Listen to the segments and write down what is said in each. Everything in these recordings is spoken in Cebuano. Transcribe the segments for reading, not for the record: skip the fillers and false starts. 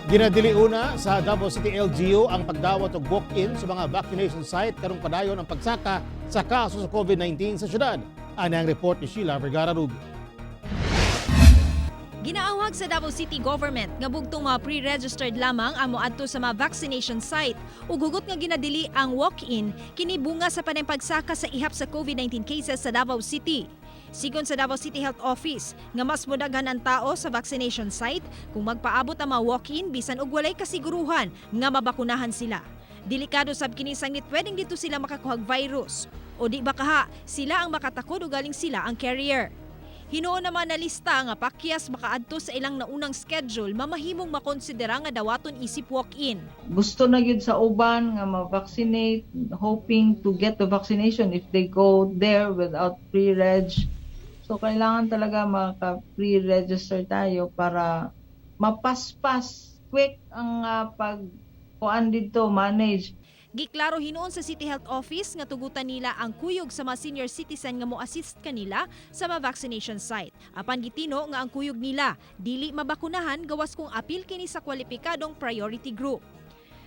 Ginadili una sa Davao City LGU ang pagdawat og walk-in sa mga vaccination site karong padayon ang pagsaka sa kaso sa COVID-19 sa syudad. Ani ang report ni Sheila Vergara Rubio. Ginaawhag sa Davao City Government nga bugtong mga pre-registered lamang ang moadto sa mga vaccination site ug hugot nga ginadili ang walk-in kini bunga sa panay pagsaka sa ihap sa COVID-19 cases sa Davao City. Sigon sa Davao City Health Office nga mas modaghan ang tao sa vaccination site kung magpaabot ang mga walk-in bisan og walay kasiguruhan nga mabakunahan sila. Delikado sab kini sangit pwedeng didto sila makakuhag virus o di ba kaha sila ang makatakod o galing sila ang carrier. Hinuon naman na lista nga pakyas makaadto sa ilang naunang schedule mamahimong makonsidera nga dawaton isip walk-in. Gusto na gyud sa uban nga ma-vaccinate, hoping to get the vaccination if they go there without pre-reg. So kailangan talaga maka pre-register tayo para mapaspas quick ang pag kuan didto, manage. Giklaro hinuon sa City Health Office nga tugutan nila ang kuyog sa mga senior citizen nga mo-assist kanila sa mga vaccination site. Apan gitino nga ang kuyog nila dili mabakunahan gawas kung apil kini sa kwalipikadong priority group.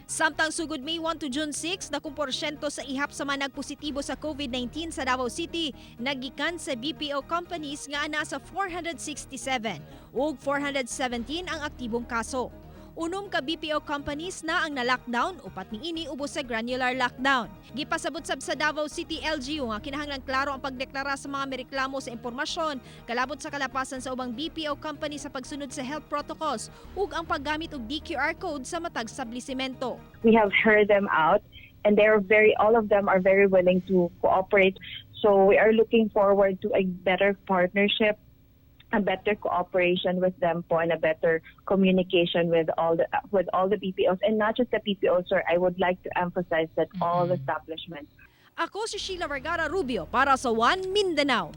Samtang sugod May 1 to June 6, dakong porsyento sa ihap sa mga nagpositibo sa COVID-19 sa Davao City nagikan sa BPO companies nga ana sa 467 ug 417 ang aktibong kaso. 6 ka BPO companies na ang na-lockdown, upat niini ubos sa granular lockdown. Gipasabot sab sa Davao City LGU nga kinahanglan klaro ang pagdeklara sa mga mereklamo sa impormasyon kalabot sa kalapasan sa ubang BPO company sa pagsunod sa health protocols ug ang paggamit og DQR code sa matag establishmento. We have heard them out and they are very all of them are very willing to cooperate, so we are looking forward to a better partnership, a better cooperation with them po, and a better communication with all the BPOs, and not just the BPOs, sir. I would like to emphasize that all establishments. Ako si Sheila Vergara Rubio para sa One Mindanao.